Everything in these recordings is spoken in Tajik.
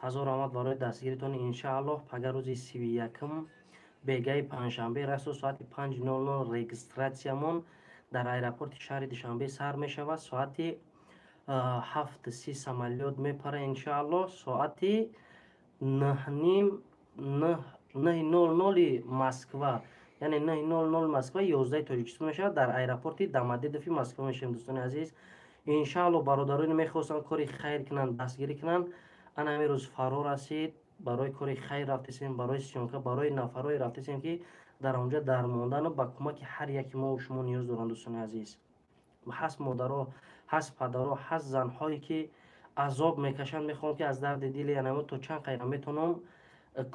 Ҳазор раҳмат барои дастгиритон. Иншааллоҳ пага рӯзи 31-м бегаи панҷшанбе расо соати 5:00 регистратсиямон дар аэропорти шаҳри Душанбе сар мешавад. Соати 7:30 самолёт мепара иншааллоҳ. Соати 9:00 Москва, яъне 9:00 Москва, 11 Тоҷикистон мешавад. Дар аэропорти Домодедови Москва мешавем, дӯстони азиз. Иншааллоҳ бародароне мехостанд кори хайр кунанд, дастгирӣ кунанд, ана ҳамин рӯз фаро расид. Барои кори хайр рафтесем, барои съёмка, барои нафарое рафтесем, ки дар онҷа дармондану ба кӯмаки ҳар яки мо шумо ниёз доранд, дӯстони азиз. Ҳаст модаро, ҳаст падаро, ҳаст занҳое, ки азоб мекашанд. Мехоҳам, ки аз дарди дили янамо то чанд қайра метавонам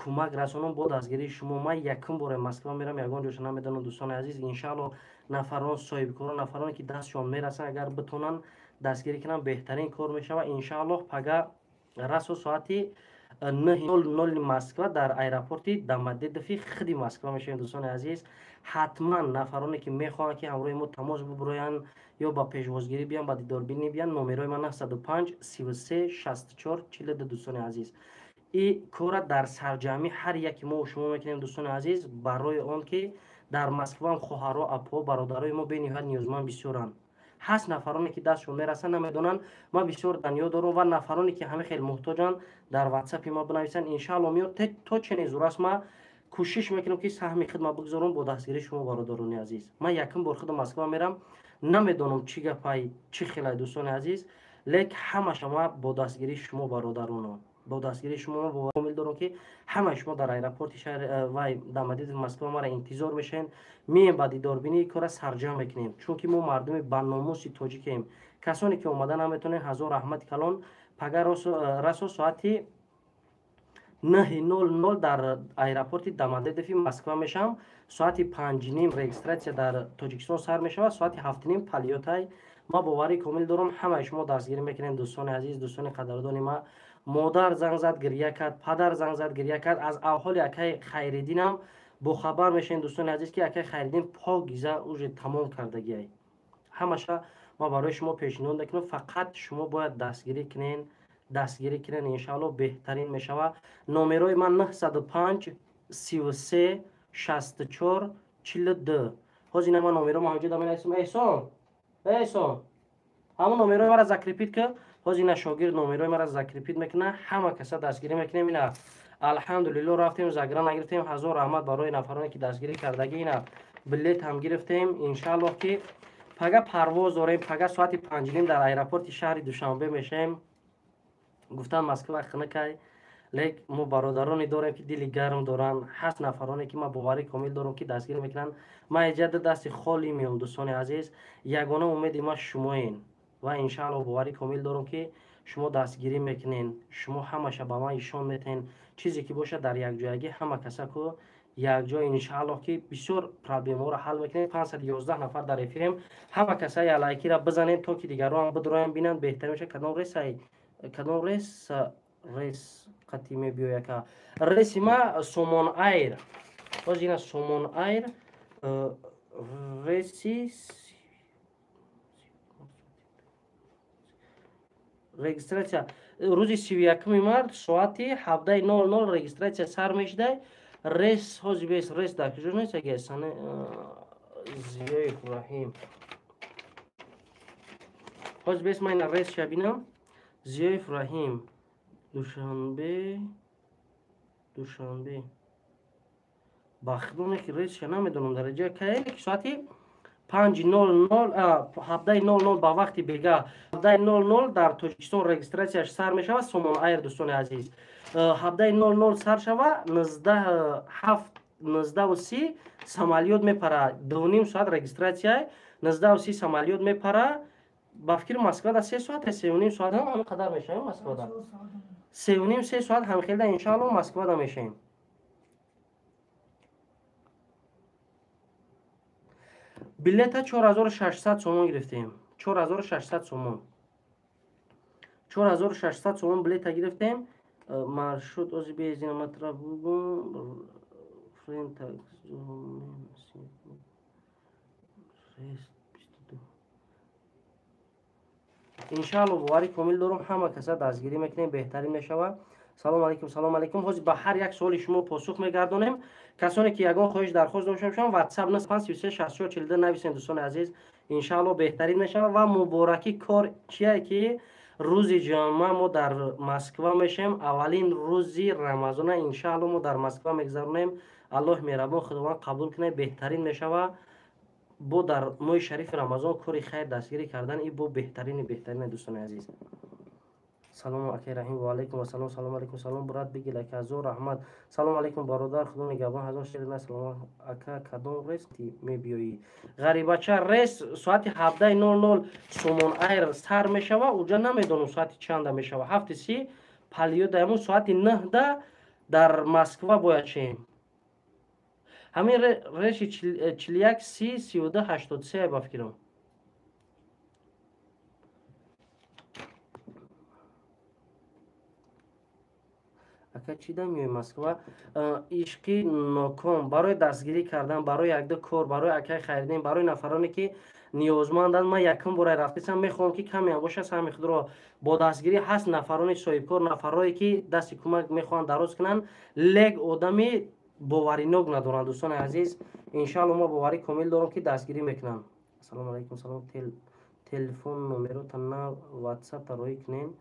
кӯмак расонам бо дастгирии шумо. Ман якум боре Москва мерам, ягон ҷоша намедонам, дӯстони азиз. Иншааллоҳ нафарон, соҳибкорон, нафароне, ки дастшон мерасанд, агар битонанд дастгирӣ кунанд, беҳтарин кор мешавад. Иншааллоҳ пага расо соати 9:00 Москва дар аэропорти Домодедови худи Москва мешавем, дӯстони азиз. Ҳатман нафароне, ки мехоҳанд, ки ҳамроҳи мо тамос бубуроянд ё ба пешвозгирӣ биям, ба дидорбинӣ биям, номерои ман 905 33 64 42, дӯстони азиз. И кора дар сарҷамъӣ ҳар яки мо шумо мекунем, дӯстони азиз, барои он ки дар Москваам хоҳаро, апо, бародарои мо бениҳоят ниёзманд бисёранд. Ҳаст нафароне, ки дастшон мерасанд, намедонанд. Ман бисёр даниё дорам ва нафароне, ки ҳамин хел муҳтоҷанд, дар ватсапи ма бинависанд. Иншаалло меёд то чене зур аст. Ма кӯшиш мекунам, ки саҳми хидмат бигзорам бо дастгирии шумо, бародарони азиз. Ман якум бор худам Москва мерам, намедонам чӣ гапай, чӣ хелай, дӯстони азиз, лек ҳамаша ма бо дастгирии шумо, бародароно, бо дастгирии шумо бовар комил дорам, ки ҳамаи шумо дар аэропорти шаҳри вай Домодедови Москва мара интизор мешавем. Меем ба дидорбинии кора сарҷамъ мекунем, чунки мо мардуми баномуси тоҷикем. Касоне, ки омада наметонем, ҳазор раҳмати калон. Пага расо соати 9:00 дар аэропорти Домодедови Москва мешавам. Соати 5:30 регистратсия дар Тоҷикистон сар мешавад, соати 7:30 полётай. Ма боварии комил дорам, ҳамаи шумо дастгирӣ мекунем, дӯстони азиз, дӯстони қадрдони ма. Модар занг зад, гирья кард, падар занг зад, гирья кард. Аз авҳоли акаи Хайриддинам бохабар мешавем, дӯстони азиз, ки акаи Хайриддин покиза уже тамом кардагиай. Ҳамаша ма барои шумо пешниҳод мекунам, фақат шумо бояд дастгирӣ кунен, дастгирӣ кунен, иншаалло беҳтарин мешавад. Номерои ман 905 33 64 42. Ҳозир ина ман номеро ма ҳоҷа менависам. Эҳсон, эҳсон, ҳамон номерои мара закрепить ки. Ҳозир ина шогирд номерои мара закрепить мекуна. Ҳама каса дастгирӣ мекунем. Ина алҳамдулилло рафтем, загра нагирифтем. Ҳазор раҳмат барои нафароне, ки дастгирӣ кардагӣ. Ина билет ҳам гирифтем. Иншааллоҳ, ки пага парвоз дорем. Пага соати 5:30 дар аэропорти шаҳри Душанбе мешавем. Гуфтан Москва хунукай, лек мо бародароне дорем, ки дили гарм доранд. Ҳаст нафароне, ки ман боварӣ комил дорам, ки дастгирӣ мекунанд. Ман иҷа ду дасти холӣ меом, дӯстони азиз. Ягона умеди ма шумоен ва иншаалло боварӣ комил дорам, ки шумо дастгирӣ мекунен, шумо ҳамаша ба ман ишон метаҳен. Чизе ки бошад, дар якҷоягӣ ҳама каса ку якҷо иншааллоҳ, ки бисёр проблемаҳоро ҳал мекунем. 511 нафар дар эфирем. Ҳама каса я лайкира бизанен, то ки дигарон бидроян, бинанд, беҳтар мешавад. Кадом рейсай, кадом рейс қатӣ мебиёяка? Рейси ма Сомон Айр. Ҳозир ина Сомон Айр рейси регистратсия рӯзи 31-уми март соати 17:00 регистратсия сар мешудай. Рейс ҳозир бес рейс дар куҷо нест? Аги сане Зиёев Раҳим, ҳозир бес ман ина рейс ша бинам. Зиёев Раҳим, Душанбе, Душанбе. Ба худоне ки рейсша намедонам дараҷа кае, ки соати 5:00, 17:00 ба вақти бега, 17:00 дар Тоҷикистон регистратсияш сар мешавад. Сомон Айр, дӯстони азиз, 17:00 сар шава, 19:30 самолёт мепара. 2,5 соат регистратсия, 19:30 самолёт мепара. Ба фикри Москвада 3 соат, 3,5 соат ҳам ҳамин қадар мешавем. Москвада 3,5, 3 соат ҳамхелда иншаалло Москвада мешавем. Билета 4600 сомон гирифтем, 4600 сомон, 4600 сомон билета гирифтем. Маршрут ози безинаматра бугум. Френтакс. Иншаалло боварӣ комил дорам, ҳама каса дастгирӣ мекунем, беҳтарин мешавад. Салом алейкум, салом алейкум. Ҳозир ба ҳар як суоли шумо посух мегардонем. Касоне ки ягон хоҳиш дархост дошта бошанд, WhatsApp 95 33 64 42 нависен, дӯстони азиз. Иншаалло беҳтарин мешавад ва муборакӣ кор чие ки рӯзи ҷумъа мо дар Москва мешавем. Аввалин рӯзи Рамазона иншаалло мо дар Москва мегзаронем. Аллоҳ меҳрабон Худованд қабул кунад, беҳтарин мешавад. Бо дар моҳи шарифи Рамазон кори хайр дастгирӣ кардан и бо беҳтарини беҳтарин, дӯстони азиз. Салом акай Раҳим, ва алайкум ассалом. Салом алайкум, салом брат, бигил ака, ҳазор раҳмат. Салом алайкум бародар, худо нигаҳбон, ҳазор шер на. Салом ака, кадом рейс мебиёӣ? Ғарибача, рейс соати 17:00 Сомон Айр сар мешава, уҷа намедонам соати чанда мешава. 7:30 палиёда, ҳамун соати 9 дар Москва бояд шем. Ҳамин рейси 41 30 32 83 ба фикрам. Ака чӣ да меои Москва? Ишқи ноком барои дастгирӣ кардан, барои якду кор, барои акай Хайриддин, барои нафароне ки ниёзманданд. Ман якум бора рафтесам, мехоҳам ки камеам боша саҳми худро бо дастгирӣ. Ҳаст нафарони соҳибкор, нафарое ки дасти кӯмак мехоҳанд дароз кунанд, лек одами боваринок надоранд, дӯстони азиз. Иншаалло мо боварӣ комил дорам ки дастгирӣ мекунанд. Ассалому алайкум, салом. Телефон номерота на WhatsApp роӣ кунем.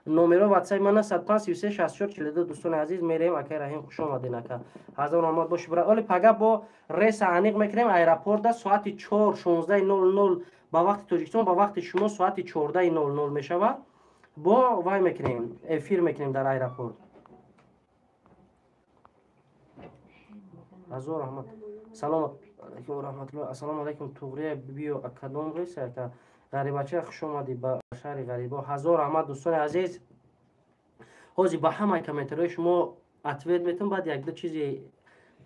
Номеро WhatsApp ман 95 33 64 42, дӯстони азиз. Мерем, акай Раҳим, хуш омадед ака. Ҳазор раҳмат боши брат. Оли пага бо рейса аниқ мекунем. Аэропорта соати 4 16:00 ба вақти Тоҷикистон, ба вақти шумо соати 14:00 мешавад. Бо вай мекунем, эфир мекунем дар аэропорт. Ҳазор раҳмат. Салом алайкум ва раҳматуллоҳ. Ассалому алайкум, Туғрия биё кадом рейс ака? Ғарибача, хуш омадӣ ба шаҳри ғарибо. Ҳазор раҳмат, дӯстони азиз. Ҳозир ба ҳамаи комментариҳои шумо ответ метавон. Баъд якду чизи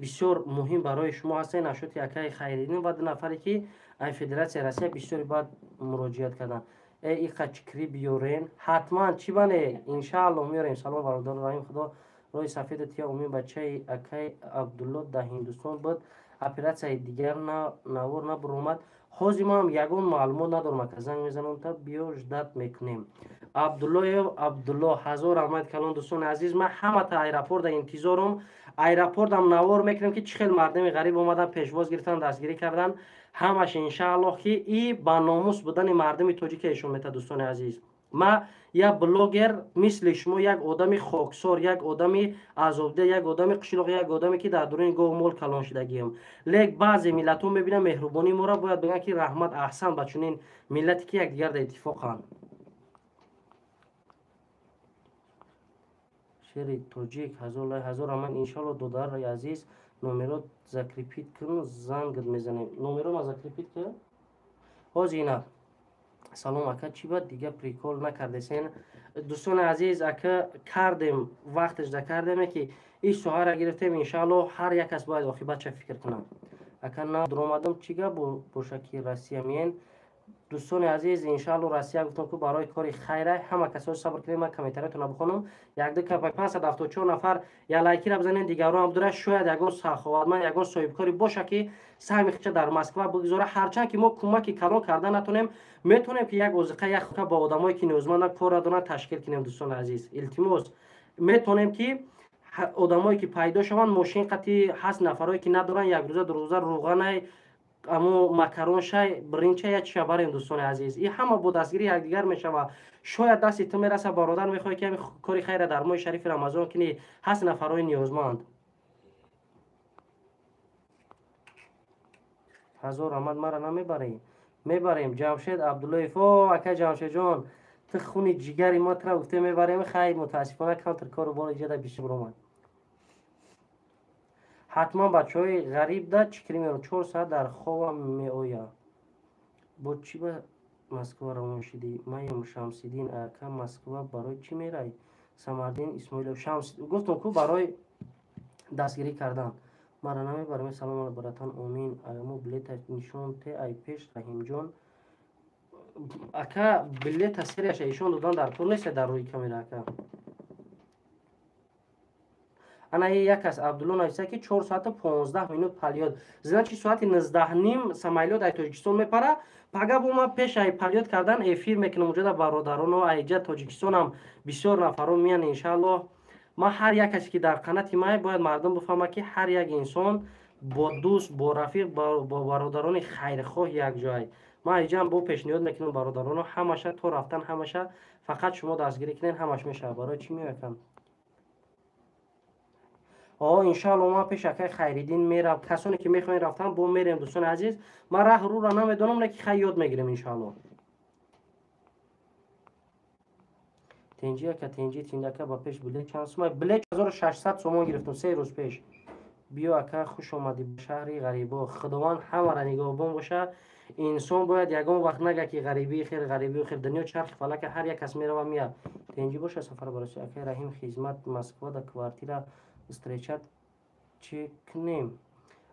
бисёр муҳим барои шумо ҳастен, ашоти акаи Хайриддин ва ду нафаре ки ай Федератсияи Россия бисёри баъд муроҷиат карданд. Э иқа чикрӣ биёрен, ҳатман чӣ бане, иншаалло меорем. Салом бародар Раҳим, худо роҳи сафеду тия умин. Бачаи акаи Абдулло дар Ҳиндустон буд, оператсияи дигар навор набуромад. Ҳозир ман ягон маълумот надорам ака, занг мезанам та биё ждат мекунем. Абдуллоев Абдулло, ҳазор раҳмат калон, дӯстони азиз. Ман ҳамата аэропорта интизорум. Аэропортам навор мекунем ки чӣ хел мардами ғариб омадан, пешвоз гирифтан, дастгирӣ кардан. Ҳамаш иншааллоҳ ки и ба номус будани мардуми тоҷика ишон мета, дӯстони азиз. Ман як блогер мисли шумо, як одами хоксор, як одами азобдида, як одами қишлоқ, як одаме ки дар дуруни гов мол калон шудагиам. Лек баъзе миллатҳо мебинам меҳрубонии моро, бояд бигӯянд ки раҳмат, аҳсан ба чунин миллате ки якдигар дар иттифоқанд. Шери тоҷик, ҳазор лай, ҳазор раҳмат. Иншаалло додари азиз, номеро закрепить кун, зангт мезанем. Номеро ма закрепить кун? Ҳозир ина. Салом ака, чӣ ба дига прикол накардесен? Дӯстони азиз, ака кардем, вақташ да кардеме ки ин соҳаро гирифтем. Иншаалло ҳар як кас бояд оқибатша фикр кунад. Ака на дуромадам, чӣ гап боша ки Россия миен? Дӯстони азиз, иншаалло Россия гуфтам ки барои кори хайра ҳама касо сабр кунед. Ман комментариятонро бихонам. Якду капа 574 нафар я лайкира бизанед, дигарон ҳам дура. Шояд ягон саховатманд, ягон соҳибкоре боша ки саҳми худша дар Москва бигузора. Ҳарчанд ки мо кӯмаки калон карда натонем, метавонем ки як озиқа, як хука ба одамое ки ниёзманданд, кор надоранд, ташкил кунем. Дӯстони азиз, илтимос, метавонем ки одамое ки пайдо шаванд, мошин қати ҳаст, нафарое ки надоранд, як рӯза ду рӯза рӯғанай, амо макарон шай, бринча я чиша барем, дӯстони азиз. И ҳама бо дастгирии якдигар мешавад. Шояд дасти ту мераса, бародар, мехоҳӣ ки ҳамин кори хайра дар моҳи шарифи Рамазон кунӣ, ҳаст нафарҳои ниёзманд. Ҳазор раҳмат, мара намебарӣ? Мебарем. Ҷамшед Абдуллоев, о ака Ҷамшедҷон, ту хуни ҷигари мо, тура гуфте мебарем. Хайр, мутаассифона камтар кору бор иҷода бисёр омад. Ҳатман бачаҳои ғариб да чикрӣ меорам. 4 соат дар хобам меояд. Бо чӣ ба Москва равон шудӣ? Маям Шамсиддин ака, Москва барои чӣ мерай? Самардин Исмоилов, Шамс гуфтам ку барои дастгирӣ кардан. Мара намебарем. Салом братан, омин. Амо билета нишон те ай пеш Раҳимҷон. Ака билета серияша ишон додан дар кор нест дар рӯи камера ака. Ана як кас Абдулло нависа ки 4 соату 15 минут палиёд. Значит соати 19:30 самолёт ай Тоҷикистон мепара. Пага бо ма пеш ай палиёд кардан эфир мекунам уҷода бародароно айҷа Тоҷикистонам бисёр нафаро меян иншааллоҳ. Ман ҳар як касе ки дар қанати май бояд мардум бифаҳмад, ки ҳар як инсон бо дӯст, бо рафиқ, бо бародарони хайрхоҳ якҷояй. Ман иҷам бо пешниҳод мекунам бародароно, ҳамаша то рафтан, ҳамаша фақат шумо дастгирӣ кунед, ҳамаш мешавад. Барои чӣ меоякам? О, иншаалло ман пеш акай Хайриддин мерам. Касоне ки мехоҳед рафтан, бо мерем, дӯстони азиз. Ман раҳ рӯра намедонам, леки хай ёд мегирем иншаалло. Тенҷи ака, тенҷи тиндака ба пеш билет чанд сумай? Билет 1600 сомон гирифтам 3 рӯз пеш. Биё ака, хуш омадӣ ба шаҳри ғарибо. Худованд ҳамаро нигаҳбон боша. Инсон бояд ягон вақт нага ки ғарибии хел, ғарибии хел. Дунё чархи фалака, ҳар як кас мерава меяд. Тенҷи боша сафар бароси. Акай Раҳим, хизмат Москва да квартира встречат чӣ кунем?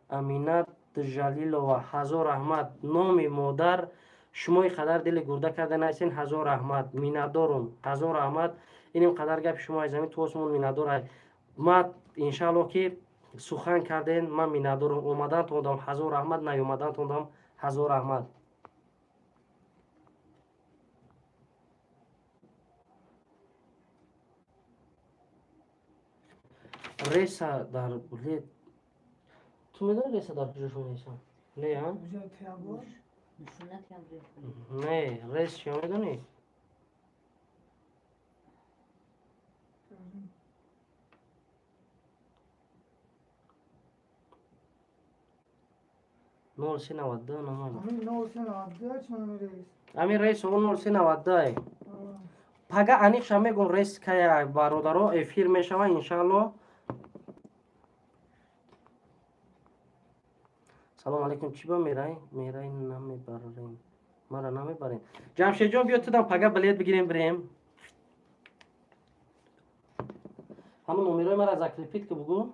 Амина Жалилова, ҳазор раҳмат. Номи модар шумо ин қадар дили гурда карда наистен, ҳазор раҳмат. Миннатдорум, ҳазор раҳмат. Иним қадар гапи шумо аз замин то осмон миннатдор. Ма иншаалло ки сухан карден, ман миннатдорум. Омадантон дам ҳазор раҳмат, наёмадантон дам ҳазор раҳмат. Реса дар билет ту медонӣ, реса дар куҷо шумо нестам? Не, а? Не, рейс чиё медонӣ? Нол се навад ду номад. Ҳамин рейс о нол се навад ду. Пага аниқша мегум рейс кая, бародаро, эфир мешава иншаалло. Салом алейкум, чӣ ба мерай? Мерай намебарем. Мара намебарем. Ҷамшедҷон, биё тудам пага билет бигирем бирем. Ҳамон номерои мара закрепит ки бугӯ.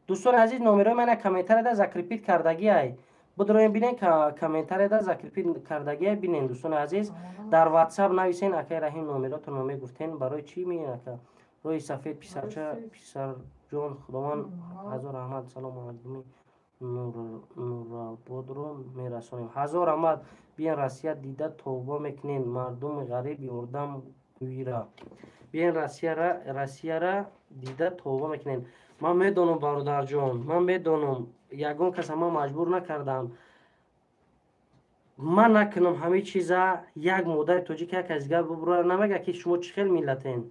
Дӯстони азиз, номерои мана комментарияда закрепит кардагиай. Бидроем бинен, комментарияда закрепит кардагиай, бинен дӯстони азиз. Дар WhatsApp нависен, акай Раҳим номеротро мегуфтен. Барои чӣ меен ака? Рӯи сафед писарча, писарҷон, Худованд ҳазор раҳмат. Салом мардуми Нурабодро мерасонем. Ҳазор раҳмат. Биен Россия дида тавба мекунен. Мардуми ғариб ёрдам гӯира. Биен Россияра дида тавба мекунен. Ман медонам, бародарҷон, ман медонам, ягон каса ман маҷбур накардам. Ман накунам ҳамин чиза, як модари тоҷик як аз дигар бубура намега ки шумо чӣ хел миллатен.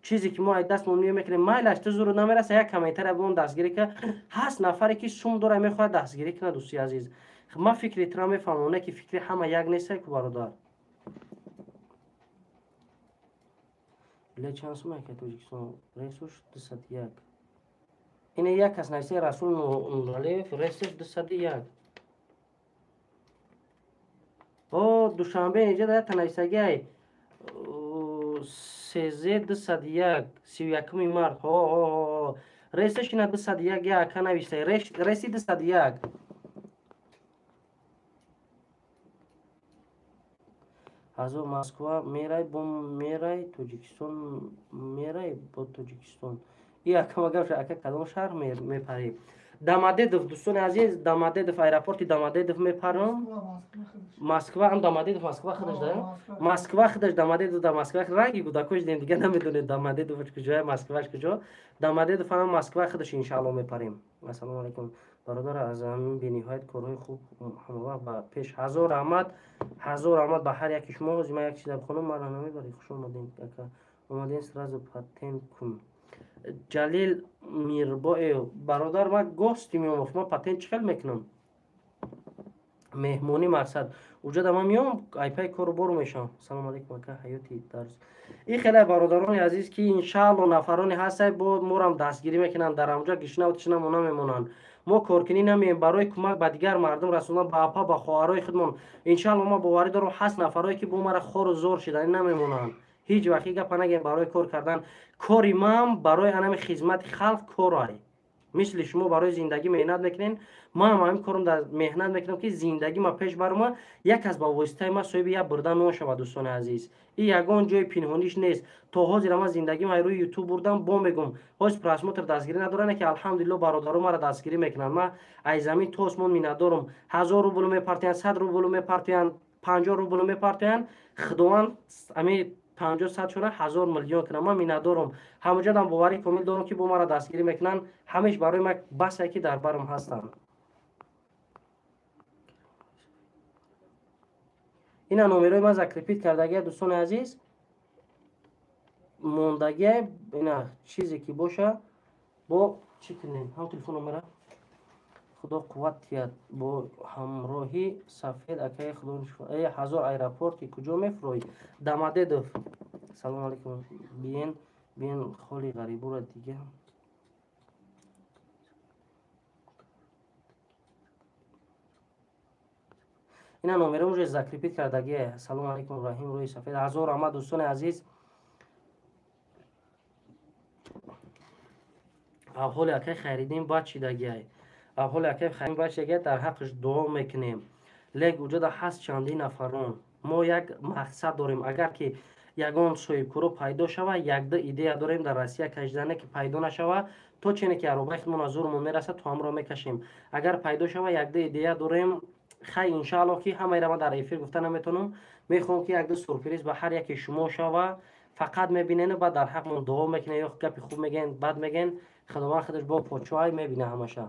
Чизе ки мо аз дастмон мекунем, майлаш ту зуру намераса, як комментария бо он дастгирӣ ка. Ҳаст нафаре ки сум дора мехоҳад дастгирӣ кунад, дӯсти азиз. Ман фикри тура мефаҳмам, не ки фикри ҳама як нест ку бародар. Билет чанд сум ака Тоҷикистон? Рейсуш 201. Ин як кас нависта Расул Нуралиев, рейсуш 201. О, Душанбе инҷа да як навистагиай. Сезе 201, 31 март. Ҳо, ҳо, ҳо. Рейсаш ина 201 як ака нависта. Рейси 201. Ҳазор Москва мерай, бо мерай, Тоҷикистон мерай, бо Тоҷикистон. И ака магар ака кадом шаҳр мепарӣ? Домодедов, дӯстони азиз, Домодедов, аэропорти Домодедов мепарам. Москва ҳам Домодедов, Москва худаш да? Москва худаш Домодедов да Москва ранги гудакош дем, дигар намедонем Домодедов куҷоя, Москваш куҷо. Домодедов ҳам Москва худаш иншаалло мепарем. Ассалому алайкум. Бародар, аз ҳамин бениҳоят корҳои хуб ҳамавақт ба пеш. Ҳазор раҳмат, ҳазор раҳмат ба ҳар яки шумо. Ҳозир ман як чиза бихонам, мара намебарӣ. Хуш омадем ака. Омадем сразу патент кун. Ҷалил Мирбоев, бародар, ман гости меомам, ман патент чӣ хел мекунам? Меҳмонӣ мақсад. Уҷада ман меом, айпай кору бору мешавам. Салом алейкум ака, ҳаёти дарс. Ин хеле бародарони азиз ки иншаалло нафароне ҳастанд, бо морам дастгирӣ мекунанд, дар ҳамҷо гишнаву тишна мо намемонанд. Мо коркунӣ намеем барои кӯмак ба дигар мардум расондан, ба апа, ба хоҳарои худмон. Иншаалло ман боварӣ дорам ҳаст нафарое ки бо мара хору зор шиданӣ намемонанд. Ҳеҷ вақт гапа нагем барои кор кардан. Кори ман барои анами хизмати халқ корай. Мисли шумо барои зиндагӣ меҳнат мекунен, ман ҳам ҳамин кором дар меҳнат мекунам ки зиндагӣ ма пеш барома, як аз ба воситаи ман соҳиби як бурда нон шавад, дӯстони азиз. Ин ягон ҷои пинҳониш нест. То ҳозир ман зиндагиам ай рӯи ютуб бурдам, бо мегум. Ҳозир просмотр дастгирӣ надорам, ки алҳамдулилло бародаро мара дастгирӣ мекунанд. Ман ай замин то осмон миннатдорум. 1000 рубл мепартоянд, 100 рубл мепартоянд, 50 рубл мепартоянд. Худованд ами 50 100 шона 1000 миллион кунам. Ман миннатдорам. Ҳамаҷодам боварӣ комил дорам, ки бо маро дастгирӣ мекунанд. Ҳамеш барои ман басе ки дар барам ҳастанд. Ина номерои ман закрепит кардагия, дӯстони азиз. Мондагия ина чизе ки боша бо чӣ кунем? Ҳам телефон номера. Худо қувват диҳад бо ҳамроҳи сафед акаи худо. Э ҳазор аэропорт ки куҷо мефурӯӣ? Дамадедов. Салом алейкум. Биен, биен холи ғарибура дига. Ина номера уже закрепит кардагия. Салом алейкум Раҳим рӯи сафед. Ҳазор раҳмат дӯстони азиз. Авҳоли акаи Хайриддин бад шидагиай. Авҳоли акаи Хайриддин бад шидагиай, дар ҳаққаш дуо мекунем. Лек уҷода ҳаст чандин нафарон. Мо як мақсад дорем. Агар ки ягон соҳибкоро пайдо шава, якду идея дорем дар Россия кашидане ки пайдо нашава, то чене ки аробаи худмон аз зурмон мерасад, то ҳамро мекашем. Агар пайдо шава, якду идея дорем. Хай иншааллоҳ ки ҳамаира ман дар эфир гуфта наметавонам. Мехоҳам ки якду сюрприз ба ҳар яке шумо шава. Фақат мебинен баъд дар ҳақмон дуо мекунен, ё гапи хуб мегӯен, бад мегӯен. Худованд худаш бо подшоҳай мебина ҳамаша.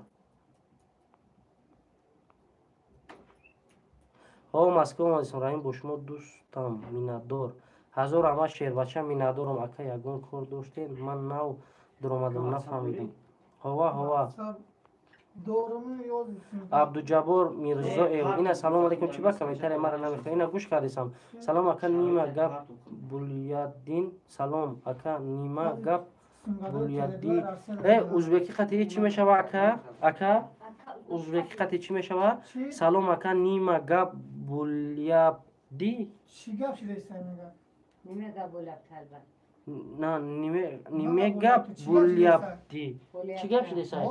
Ҳо Москва омадисам Раҳим, бо шумо дӯстам, миннатдор. Ҳазор раҳмат шербача, миннатдорам. Ака ягон кор доштем? Ман нав дуромадам, нафаҳмидам. Ҳова, ҳова. Абдуҷаббор Мирзоев. Ина салом алейкум. Чӣ ба комментария мара намехоҳӣ? Ина гӯш кардисам. Салом ака, нима гап Буляддин. Салом ака, нима гап Буляддин. Э, узбеки қати чӣ мешава ака? Ака? Узбеки қати чӣ мешава? Салом ака, нима гап Булябди? Чӣ гап шидаистай мега? Нима гап буляб талба. На, ниме гап булябди. Чӣ гап шидаистай?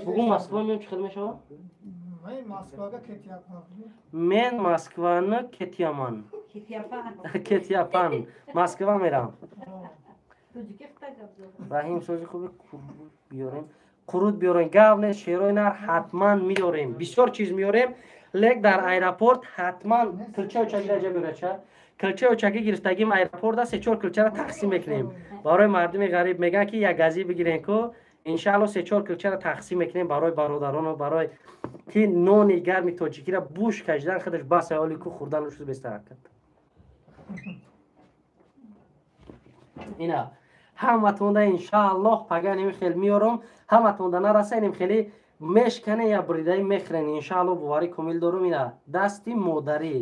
Бугун Москва меом, чӣ хел мешава? Мен Москвага кетяпман. Мен Москваны кетяман. Кетяпан. Москва мерам. Раҳим сози хуби қурут биёрем. Қурут биёрем. Гап нест, шерои нар ҳатман меёрем. Бисёр чиз меёрем. Лек дар аэропорт ҳатман килчаи чагира ҷа меёрад ча? Килчаи чаги гирифтагим аэропорт аст, 3-4 килчаро тақсим мекунем. Барои мардуми ғариб мегӯянд ки як газӣ бигирен ку, иншаалло 3-4 килчаро тақсим мекунем барои бародарону барои ки нони гарми тоҷикиро буш кашидан худаш бас ҳоли ку хӯрдан шуд бестаракат. Ина ҳаматонда иншааллоҳ пага ним хел меёрам, ҳаматонда нараса ним хели мешкане я бридаи мехӯрен иншааллоҳ, боварӣ комил дорум. Ина дасти модарӣ,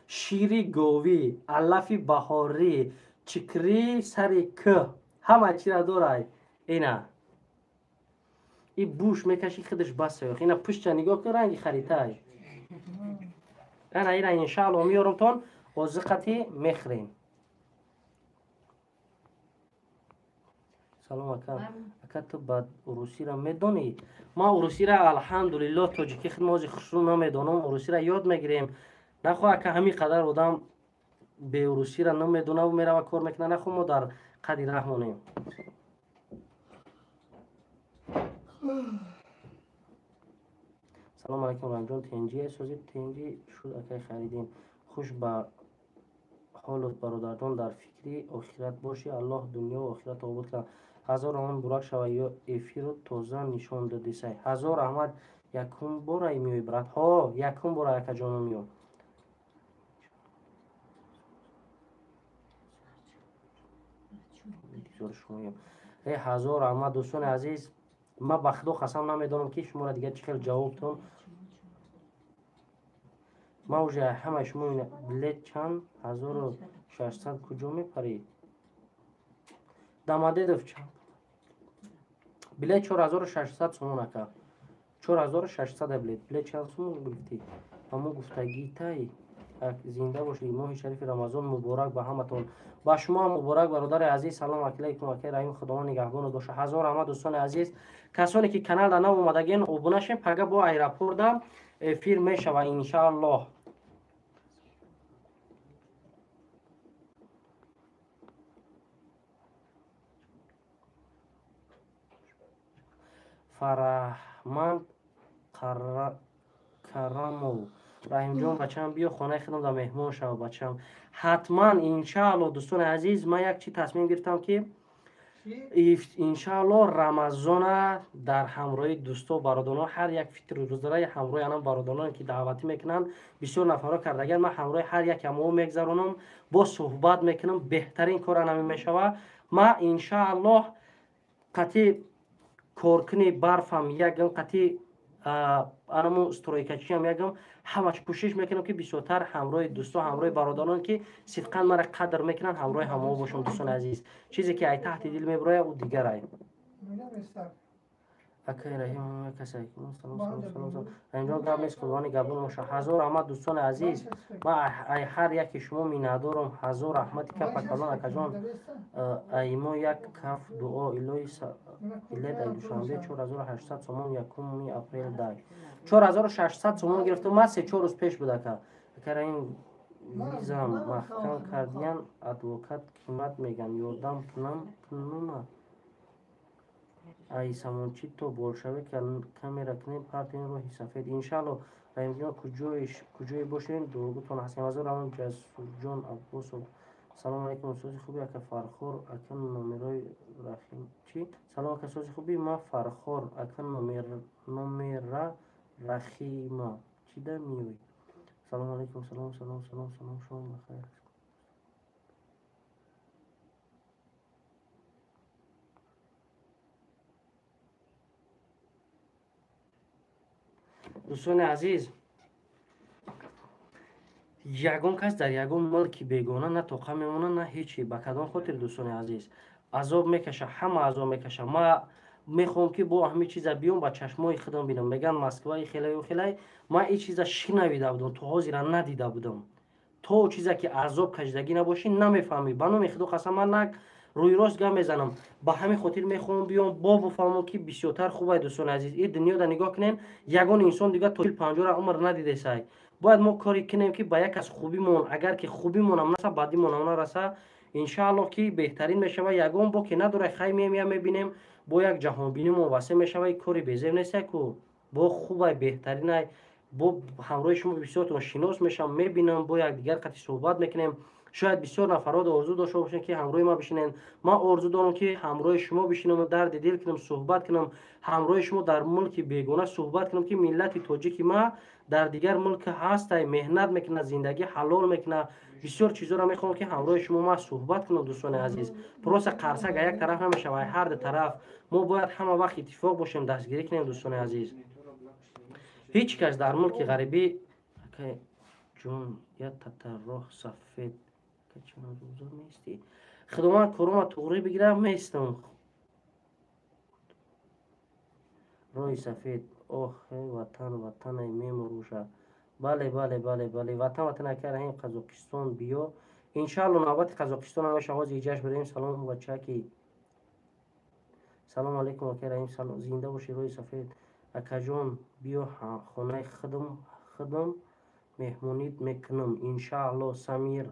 шири говӣ, алафи баҳорӣ, чикри сари кӯҳ, ҳама чира дорай. Ина и буш мекаши худаш бас. Ина пуштча нигоҳ кун, ранги харитай. Ана ина иншааллоҳ меёрам-тон, озиқати мехӯрем. Салом ака. Ака ту бад урусиро медонӣ? Ман урусиро алҳамдулиллоҳ тоҷикӣ худмо ҳозир хушрӯ намедонам, урусиро ёд мегирем. Нахоҳ ака ҳамин қадар одам беурусиро намедонаву мерава кор мекунад, нахоҳ мо дар қади раҳ монем. Салом алейкум Раҳимҷон, тенҷи созӣ тенҷи шуд акай Хайриддин. Хуш ба ҳолот бародарҷон, дар фикри охират бошӣ, Аллоҳ дунёву охиратро обод кунад. Ҳазор раҳмат бурак шава, ё эфирро тоза нишон додисай. Ҳазор раҳмат, якум бора меои брат? Ҳо, якум бора акаҷоно меом. Э ҳазор раҳмат дӯстони азиз, ман ба худо қасам намедонам ки шуморо дигар чӣ хел ҷавоб додам. Ман уже ҳамаи шумо билет чанд? 1600 куҷо мепарӣ? Дамадедов чанд? Билет 4600 сомон ака. 4600 билет. Билет чанд сомон гирифтӣ? Ҳамо гуфтагитай. Зинда бошед. Моҳи шарифи Рамазон муборак ба ҳаматон. Ба шумо ҳам муборак бародари азиз. Салом алейкум акай Раҳим, Худованд нигаҳбонат бошад. Ҳазор раҳмат дӯстони азиз. Касоне ки каналда нав омадагиен обуна шен, пага бо аэропорта эфир мешава иншааллоҳ. Фараҳманд Карамов. Раҳимҷон, бачам, биё хонаи худам да меҳмон шава, бачам. Ҳатман, иншаалло, дӯстони азиз, ман як чи тасмим гирифтам, ки иншаалло Рамазона дар ҳамроҳи дӯсто, бародарон, ҳар як фитру рӯзара ҳамроҳи анам бародароне ки даъватӣ мекунанд, бисёр нафарҳо кардагианд, ман ҳамроҳи ҳар як ҳамоҳо мегзаронам, бо суҳбат мекунам, беҳтарин кор анами мешава. Ман иншааллоҳ қатъи коркуни барфам ягам, қатъи анаму стройкачиам ягам, ҳамаш кӯшиш мекунам, ки бисёртар ҳамроҳи дӯсто, ҳамроҳи бародарон, ки сидқан мара қадр мекунанд, ҳамроҳи ҳамоҳо бошам. Дӯстони азиз, чизе ки ай таҳти дил мебирояд, ӯ дигарай. Акай Раҳим, раҳимҷон, гап нест, Худовани гапон боша. Ҳазор раҳмат, дӯстони азиз, ман ай ҳар яке шумо миннатдорам. Ҳазор раҳмати капа калон, акаҷон. Ай мо як каф дуо илои билет ай Душанбе 4800 сомон 1 апрел дай 4600 сомон гирифтам, ман 3-4 рӯз пеш буд, ака. Ака Раҳим, визам маҳкам кардиян, адвокат қимат меган, ёрдам кунам кунума? Ай самончи то болшавик камера кунем, партоем роҳи сафед, иншаалло. Раҳимҷон, куҷое бошем, дуогӯтон ҳастем. Ҳазор раҳмат, Ҷасурҷон Аббосов. Салому алайкум, сози хуби, ака Фархор, ака номерои Рахим чи? Салом, ака, сози хуби, ма Фархор, ака номера Рахима чида миёй? Салому алайкум, салом, салом, салом, салом, шом бахайр. Дӯстони азиз, ягон кас дар ягон мулки бегона на тоқа мемонад, на ҳечи. Ба кадом хотир, дӯстони азиз, азоб мекаша, ҳама азоб мекаша. Ма мехоҳам, ки бо ҳамин чиза биём, ба чашмои худам бинам. Меган Москваи хелаю хелай, ман ин чиза шинавида будам, то ҳозира надида будам. То чиза ки азоб кашидагӣ набошӣ, намефаҳмӣ. Ба номи Худо қасам, ман нак рӯи рост гап мезанам. Ба ҳамин хотир мехоҳам биём, бо бифаҳмам, ки бисёртар хубай. Дӯстони азиз, ин дунёда нигоҳ кунем, ягон инсон дигар то 50-ра умр надидесай. Бояд мо коре кунем, ки ба як аз хубимон, агар ки хубимонам наса, бадимонам нараса, иншааллоҳ, ки беҳтарин мешава. Ягон боке надора, хай меем, я мебинем, бо як ҷаҳонбинимон васеъ мешава. Кори безеб нестай ку, бо хубай, беҳтаринай. Бо ҳамроҳи шумо бисёртон шинос мешавам, мебинам, бо якдигар қатъи суҳбат мекунем. Шояд бисёр нафарот орзу дошта бошанд, ки ҳамроҳи ман бишинанд. Ман орзу дорам, ки ҳамроҳи шумо бишинам, дарди дил кунам, суҳбат кунам, ҳамроҳи шумо дар мулки бегона суҳбат кунам, ки миллати тоҷики ма дар дигар мулк ҳастай, меҳнат мекунад, зиндагӣ ҳалол мекунад. Бисёр чизоро мехоҳам, ки ҳамроҳи шумо ман суҳбат кунам. Дӯстони азиз, просто қарсак як тараф намешавад, ҳар ду тараф мо бояд ҳама вақт иттифоқ бошем, дастгирӣ кунем. Дӯстони азиз, ҳеҷ кас дар мулки ғарибӣ. Ҷон, я татарроҳ сафед меистӣ? Худованд корома туғрӣ бигира, меистам. Роҳи сафед, ох, ватан ватанай мемурӯша. Бале, бале, бале, бале, ватан ватан. Ака Раҳим, Қазоқистон биё, иншаалло. Навбати Қазоқистон ҳамеша ҳозир иҷаш бирем. Салом, бачаки, салому алайкум, ака Раҳим, зинда бошӣ. Роҳи сафед, акаҷон, биё хонаи худам, худам меҳмонит мекунам, иншаалло. Самир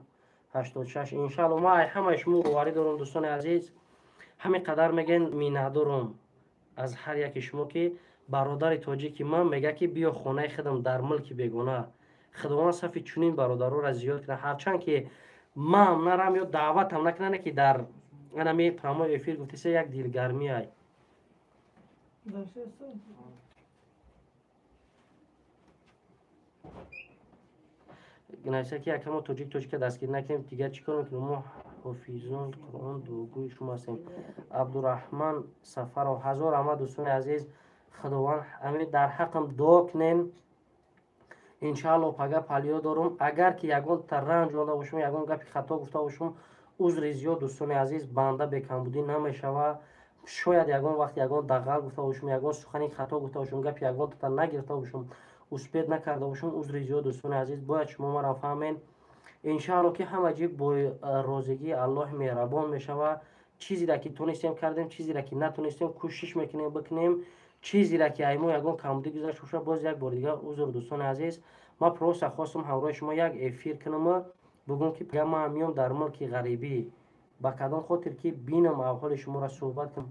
86, иншаалло. Ман ай ҳамаи шумо боварӣ дорам, дӯстони азиз, ҳамин қадар мегӯен, миннатдорам аз ҳар яке шумо, ки бародари тоҷики ман мегӯяд, ки биё хонаи худам дар мулки бегона. Худованд сафи чунин бародароро зиёд кунад. Ҳарчанд ки ман нарам ё даъватам накунане, ки дар анами прямой эфир гуфтиса, як дилгармӣ ай. Нависа, ки якамо тоҷик тоҷика дастгирӣ накунем, дигар чӣ кор мекунем? Мо ҳофизон Қуръон, дуогӯи шумо ҳастем. Абдураҳман Сафаров, ҳазор раҳмат, дӯстони азиз. Худованд ҳамин дар ҳаққам дуо кунен. Иншаалло, пага палиё дорум. Агар ки ягонта ранҷ онда бошум, ягон гапи хато гуфта бошум, узри зиёд, дӯстони азиз. Банда бекамбудӣ намешава. Шояд ягон вақт ягон дағал гуфта бошум, ягон сухани хато гуфта бошум, гапи ягонтата нагирифта бошум, успед накарда бошум, узри зиёд, дӯстони азиз. Бояд шумо маро фаҳмед. Иншаалло, ки ҳама ҷи бо розигии Аллоҳи меҳрабон мешава. Чизеро ки тонистем, кардем, чизеро ки натонистем, кӯшиш мекунем, бикунем. Чизеро ки ай мо ягон камбудӣ гузашт боша, боз як бори дигар узр, дӯстони азиз. Ман просто хостам ҳамроҳи шумо як эфир кунаму бугум, ки ман миём дар мулки ғарибӣ, ба кадом хотир ки бинам авҳоли шуморо, суҳбат кунам.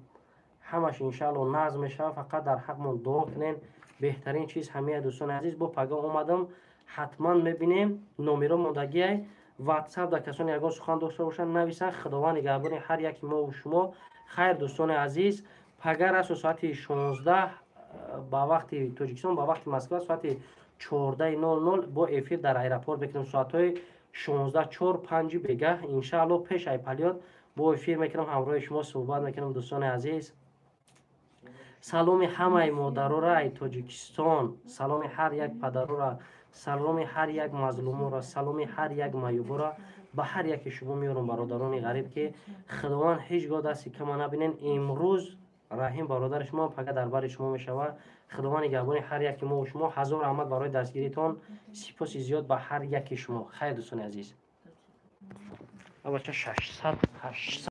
Ҳамаш иншаалло назм мешавад, фақат дар ҳақмон дуо кунем. Беҳтарин чиз ҳамия, дӯстони азиз. Бо пага омадам, Ҳатман мебинем, номеро мондагиай ватсап. Дар касоне ягон сухан дошта бошанд, нависанд. Худованд нигаҳбони ҳар яки мову шумо. Хайр, дӯстони азиз, пагар расо соати 16 ба вақти Тоҷикистон, ба вақти Москва соати 14:00 бо эфир дар аэропорт мекунем. Соатҳои 16, 4, 5 бегаҳ, иншаалло, пеш ай полёт бо эфир мекунам, ҳамроҳи шумо суҳбат мекунам. Дӯстони азиз, саломи ҳамаи модарора ай Тоҷикистон, саломи ҳар як падарора, саломи ҳар як мазлумора, саломи ҳар як маюбора ба ҳар яке шумо меёрам. Бародарони ғариб, ки Худованд ҳеҷ гоҳ дасти кама набинен. Имрӯз Раҳим бародари шумо пага дар бари шумо мешавад. Худованд нигаҳбони ҳар яки мо шумо. Ҳазор раҳмат барои дастгиритон, сипоси зиёд ба ҳар яки шумо. Хайр, дӯстони азиз. Абача, 600, 800.